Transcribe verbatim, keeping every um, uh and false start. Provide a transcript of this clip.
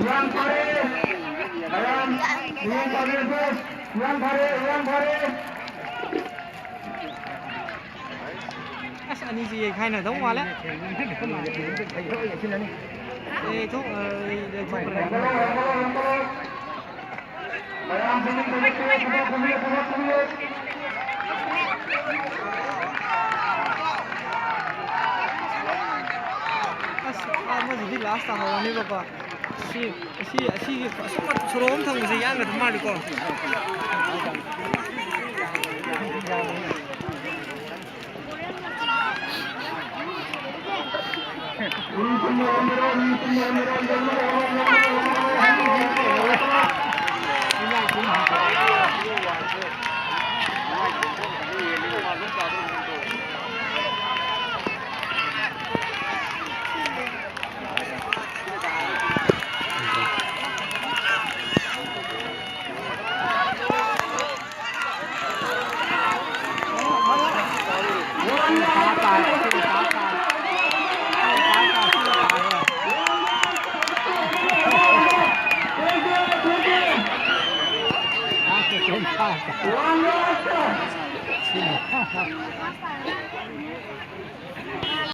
ꯌꯥꯝ ꯐꯔꯦ, ꯃꯌꯥꯝ ꯌꯦꯡ ꯇꯥꯕꯤꯔꯁꯦ꯫ ꯌꯥꯝ ꯐꯔꯦ, ꯌꯥꯝ ꯐꯔꯦ꯫ ꯑꯁ, ꯑꯅꯤꯁꯤ ꯌꯩꯈꯥꯏꯅꯗꯧ ꯃꯥꯜꯂꯦ꯫ ꯑꯦ, ꯊꯣꯛ-, ꯑ, ꯌꯩꯊꯣꯛꯈ꯭ꯔꯦ꯫ ꯃꯌꯥꯝ ꯄꯨꯛꯅꯤꯡ ꯊꯧꯒꯠꯄꯤꯌꯨ, ꯊꯕꯛ ꯄꯨꯕꯤꯌꯨ, ꯊꯕꯛ ꯄꯨꯕꯤꯌꯨ꯫ ꯑꯁ, ꯑꯃꯁꯤꯗꯤ ꯂꯥꯁ ꯇꯥꯍꯧꯔꯅꯦꯕꯀꯣ꯫ ꯁꯤ, ꯁꯤ, ꯑꯁꯤꯒꯤ ꯑꯁꯨꯝꯕ ꯁꯣꯔꯣꯛ ꯑꯃ ꯊꯝꯕꯁꯦ ꯌꯥꯡꯒꯗꯕ ꯃꯥꯜꯂꯤꯀꯣ꯫